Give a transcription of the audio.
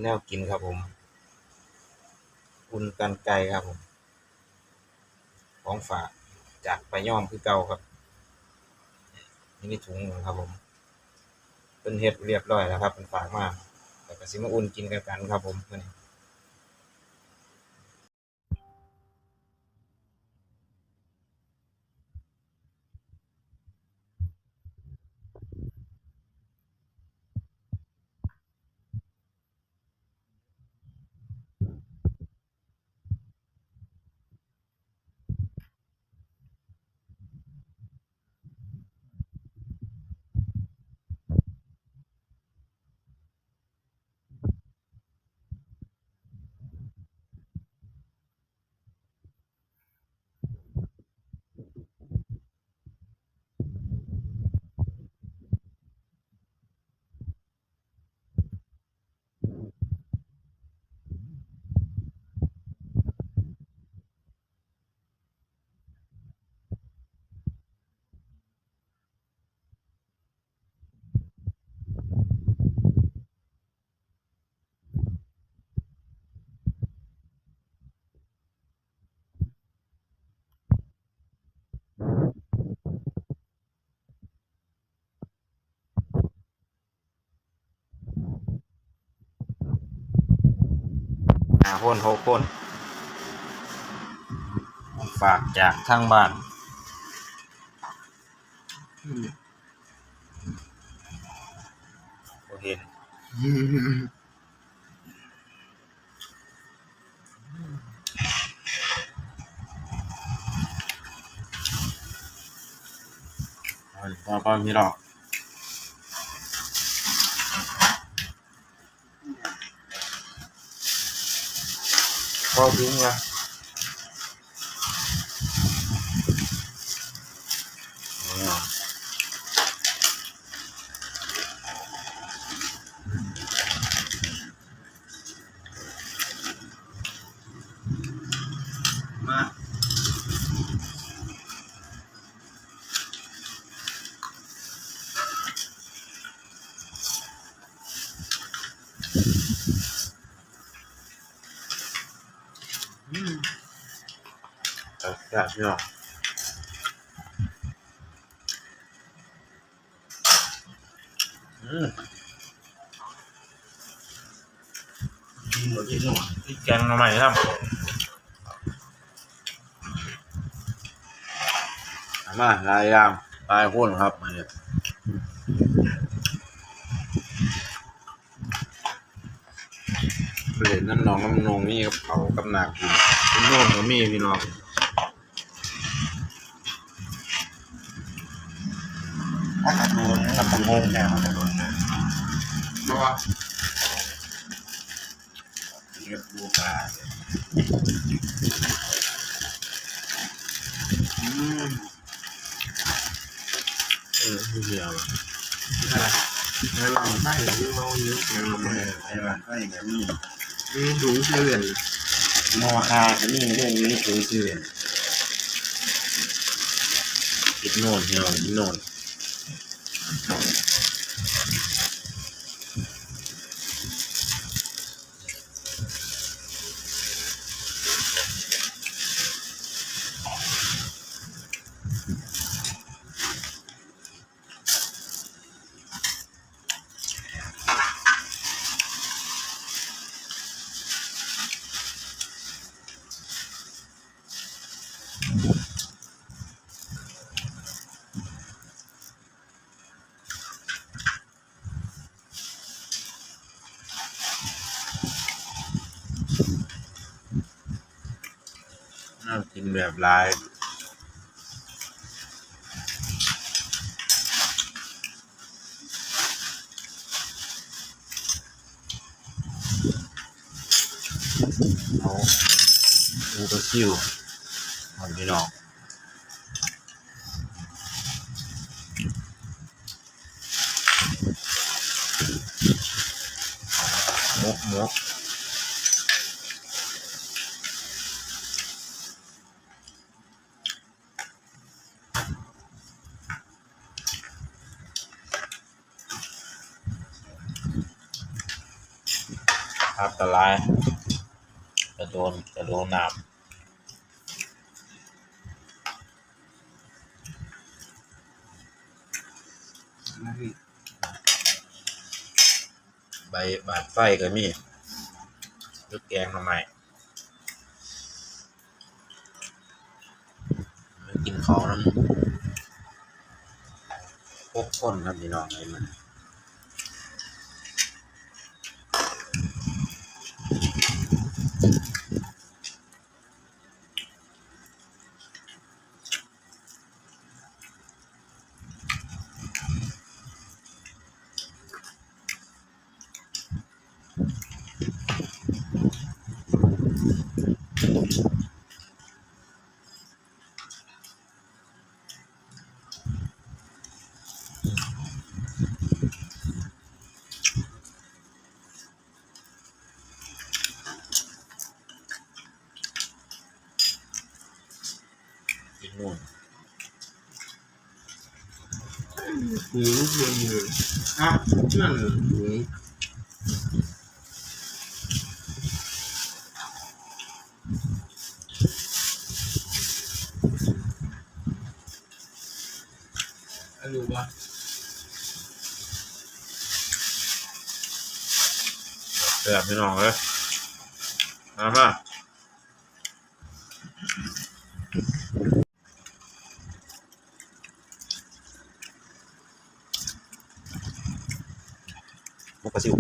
ແນວກິນຄັບຜົມ ອຸ່ນກັນໄກ່ຄັບຜົມ ຂອງຝາກຈາກປະຍອງຄືເກົ່າຄັບ ຢູ່ໃນຖົງໜຶ່ງຄັບຜົມ ເພິ່ນເຮັດຮຽບຮ້ອຍແລ້ວຄັບ ເພິ່ນຝາກມາ ແລ້ວກະຊິມາອຸ່ນກິນກັນຄັບຜົມ ມື້ນີ້. ຫ້າຄົນ ຫົກຄົນ ຝາກຈາກທາງບ້ານ. ບໍ່ເຫັນ ເອົາ ເອົາ ເອົາ ພີ່ນ້ອງ. ພໍເຖິງລະ ມາ. ອືມ ແຊບໆ ພີ່ນ້ອງ. ອືມ ກິນບໍ່ກິນໜໍ່ ມີແກງໜໍ່ໄມ້ນຳ ເອົາມາຫຼາຍຢ່າງ ຫຼາຍຄົນຄັບ ມື້ນີ້. ໄປຫຼິ້ນນຳນ້ອງນຳນົງ ມີກັບເຂົ້າກັບນ້ຳກິນ ເປັນໂຮມກໍມີພີ່ນ້ອງ. ຕຳບັກຫຸ່ງ ເນາະ ເຮັດບໍ່ປາ ອືມ. ເອີ ເຫຼືອວ່າ ແມ່ນວ່າໄຟຢູ່ ເວົ້າຢູ່ ແມ່ນວ່າ ເອີ ໄຟວ່າໄຟກໍມີ ມີຖົງເຊເວັ່ນ ໝໍ້ຄາກໍມີເດ້ ມີຖົງເຊເວັ່ນ ເຮັດໂນນ ເຮັດໂນນ. ໜ້າກິນແບບຫຼາຍ. ເອົາ ປູປາຊິວ ພີ່ນ້ອງ. ໝົກ ໝົກ. ຜັກກະຫຼາຍ ກະໂດນ ກະໂດນນ້ຳ ໃບບາດໄຟກໍມີ ຫຼືແກງໜໍ່ໄມ້. ມາກິນເຂົ້ານຳ ຫົກຄົນນະພີ່ນ້ອງເອີຍ ມື້ນີ້. ກິນໜູນ ຫືມ ຫືມ ຫືມ ຮະ ນັ້ນ ຫືມ. ອັນນີ້ບໍ່ ແຊບ ພີ່ນ້ອງເອີຍ ມາ ມາ. ໝົກປາຊິວ